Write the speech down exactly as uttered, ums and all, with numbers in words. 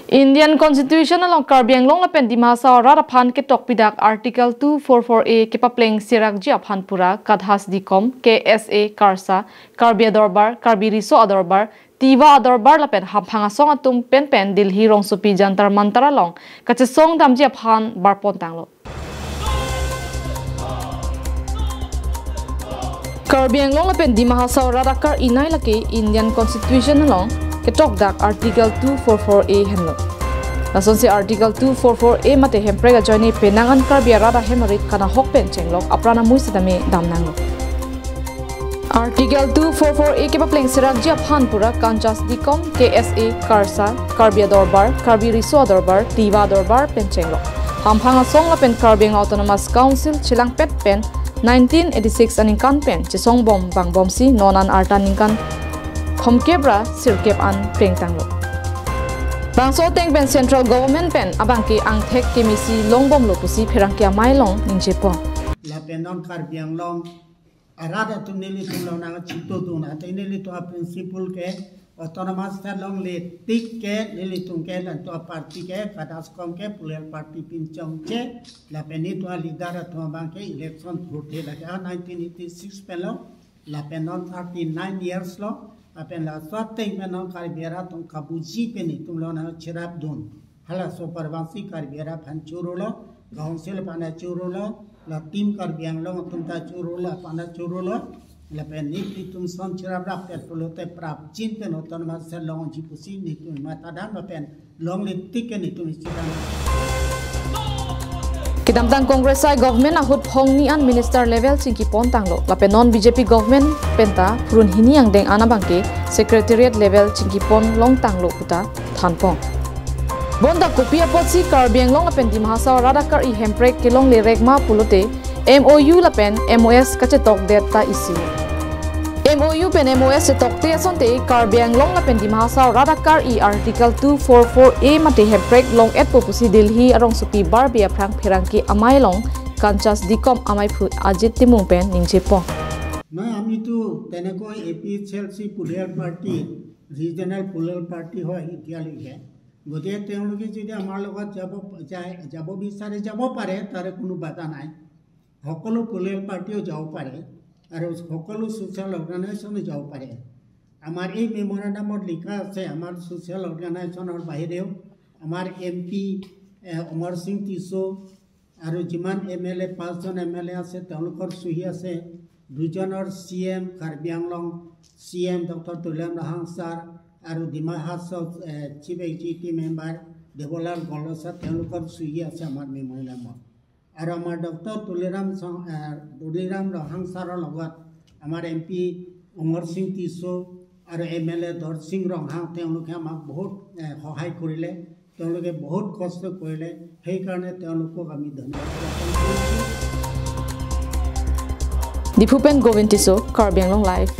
Indian Constitution along Karbi Anglong lapen Dima Hasao arat aphan ketok pidak Article two four four A kepapleng serakji aphan pura Kadhas Dikom, K S A Karsa, Karbi Adorbar, Karbi Riso Adorbar, Tiwa Adorbar lapen Hamphang Asong atum pen pen Delhi rongsopi Jantar Mantar along kachesong damji aphan barpon tanglo. Karbi Anglong lapen Dima Hasao arat akar-i nei lake Indian Constitution along ketok dak Article two four four A henlo. Lasonsi Article two four four A mate Hemprek ajoine penang an Karbi arat ahem arit kanahok pen chenglok apran amui setame dam nanglo. Article two four four A kepapleng serakji aphan pura Kanchas Dikom, K S A Karsa, Karbi Adorbar, Karbi Riso Adorbar, Tiwa Adorbar pen chenglok. Hamphang Asong lapen Karbi Anglong Autonomous Council chelangpet pen nineteen eighty-six aningkan pen chesong bom vangbomsi non an arta ningkan khomkep ra sirkep an preng tanglo. Bangso ateng pen Central Government pen abangke angthek kemesi longbomlo pusi pherangke amei along ningjepon. Lapen non Karbi Anglong arat atum nelitum along nangchitudun, athe nelitum a-principle ke autonomous state longle tik ke nelitum ke latum a-party ke Kadhas Dikom ke political party pinchongche, lapen nelitum a-leader atum abangke election thurthe lake a nineteen eighty-six pen lo, lapen non thirty-nine years lo, lapen laso ateng pen non Karbi arat atum kabuji pen nelitum along nangcherapdun. Halaso apor abangsi Karbi arat aphan churolo, Council aphan churolo, la Team Karbi Anglong atum ta churolo, aphan churolo, lapen nelitum ason cheraprap tet pulote prapjin pen autonomous state longji pusi nelitum matha dam lapen longle tik ke nelitum isi dam. Kedamtang Congress I government ahut phongni an minister level chingkipon tanglo, lapen non B J P government penta phurun hini angdeng an abangke secretariat level chingkipon long tanglo puta thanpon. Bonta kopi apotsi Karbi Anglong lapen Dima Hasao arat akar-i Hemprek kelongle rek ma pulote M O U lapen M O S kachetokdet ta isi. M O U pen M O S chetokte asonte Karbi Anglong lapen Dima Hasao arat akar-i Article two four four A mate Hemprek long-etpo pusi Delhi arongsopi Barbei aphrang pherangke amei along Kanchas Dikom ameiphu Ajit Timung pen ningjepon. নহয়, আমিতো তেনেকৈ A P H L C political party, regional political party হয় এতিয়ালৈকে। গতিকে তেওঁলোকে যদি আমাৰ লগত যাব যায়, যাব বিচাৰে, যাব পাৰে, তাৰে কোনো বাধা নাই। সকলো পলিটিকেল পাৰ্টিও যাব পাৰে আৰু সকলো ছ'চিয়েল অৰ্গেনাইজেশ্যনো যাব পাৰে। আমাৰ এই মেমৰেণ্ডামত লিখা আছে, আমাৰ ছ'চিয়েল অৰ্গেনাইজেশ্যনৰ বাহিৰেও আমাৰ এম পি, এ, অমৰ সিং টিছো আৰু যিমান এম এল এ, পাঁচজন এম এল এ আছে, তেওঁলোকৰ চহী আছে। দুজনৰ C M, Karbi Anglong C M doctor Tuliram Ronghang sir আৰু ডিমা হাছাও, এ, chief executive member Debolal Gorlosa, তেওঁলোকৰ চহী আছে আমাৰ মেমৰেণ্ডামত। আৰু আমাৰ ডক্টৰ তুলিৰাম চং-, এ, তুলিৰাম ৰংহাং ছাৰৰ লগত আমাৰ এম পি অমৰ সিং টিছো আৰু এম এল এ দৰসিং ৰংহাং, তেওঁলোকে আমাক বহুত, এ, সহায় কৰিলে, তেওঁলোকে বহুত কষ্ট কৰিলে, সেইকাৰণে তেওঁলোকক আমি ধন্যবাদ জ্ঞাপন কৰিছোঁ। Diphu pen Govind Tisso, Karbi Anglong Live.